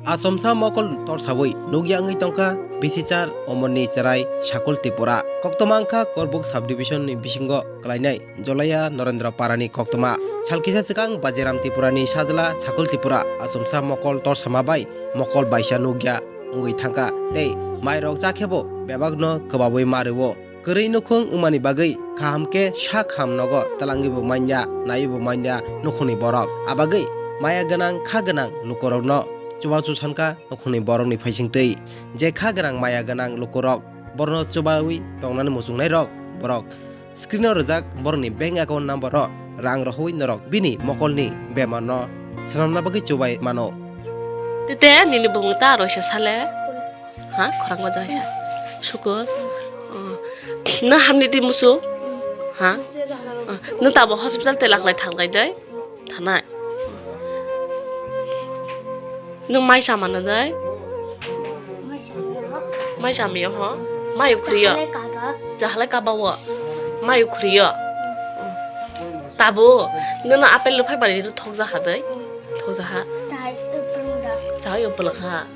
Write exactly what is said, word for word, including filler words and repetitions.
Achomsa mokol torsawi nukya wngwi tongkha bisichar Omorni Cherai Sakul Tripura. Koktwma wngkha Korbuk subdivision ni bisingo kwlainai Jolaya Norendra Parani koktwma. Salkisa swkang Bajiram Tripurani sajla Sakul Tripura achomsa mokol torsama bai mokol baisa nukya wngwi thangkha tei mairok chakhebo bebakno kwbawi ma rwo. Kwrwi nukhung wngmani bagwi kaham khe sak ham nogo twlangwibo manya, naiwibo manya nukhungni borok. Abagwi maya gwnang kha gwnang lukurokno chubachu sankha nukhungni borokni phaisingtwi. Je kha gwnang maya gwnang lukurok borokno chubawi tongnani muchungnairok borok screen o rijak borokni bank account number o rang rohoi norok bini mokolni bemarno swnamna bagwi chubai mano. Tete nini bumung ta roisa sale. Ha, khorang o jaisa. Sukur. Oh. No hamni di musu? Ha? Oh. No tabo hospital te laklai thanglai dai. Thanai. No mai sama na dai. Mai sama yo ho. Mai ukhri yo. Jahalai kaba wo. Mai ukhri yo. Tabo. No no apple lo phai bari thok jaha dai. Thok jaha. Chai upulak ha.